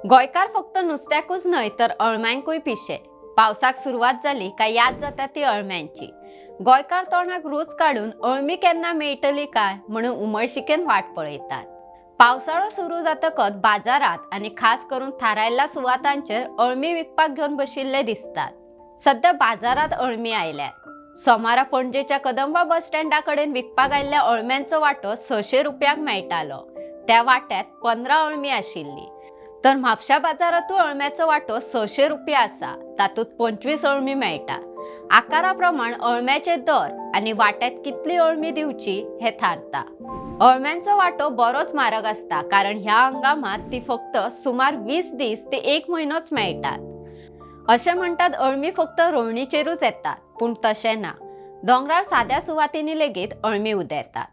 गोंयकार फक्त नुस्त्याकूच न्हय तर अळम्यांकूय पिशे. पावसाक सुरवात जाली काय याद जाता ती अळम्यांची. गोंयकार तोंडाक रूच काडून अळमी केन्ना मेळटली काय म्हणून उमळशिकेन वाट पळयतात. पावसाळो सुरू जातकच बाजारात आनी खास करून थारायल्ल्या सुवातांचेर अळमी विकपाक घेवन बशिल्ले दिसतात. सध्या बाजारात अळमी आयल्यात. सोमारा पणजेच्या कदंबा बस स्टँडा कडेन विकपाक आयिल्ल्या अळम्यांचो वांटो 600 रुपयांक मेळटालो. त्या वाट्यात 15 अळमी आशिल्ली. तर म्हापशा बाजारांतूय अळम्याचो वांटो 600 रुपया आसा, तातूंत 25 अळमी मेळटा. आकारा प्रमाण अळम्याचे दर आनी वाट्यात कितली अळमी दिवची हे थारता. अळम्यांचो वांटो बरोच म्हारग आसता, कारण ह्या हंगामात ती फक्त सुमार 20 दीस ते 1 म्हयनोच मेळटात. अशें म्हणटात अळमी फक्त रोयणीचेरूच येतात, पूण तशें ना. दोंगरार साद्या सुवातींनी लेगीत अळमी उदेतात.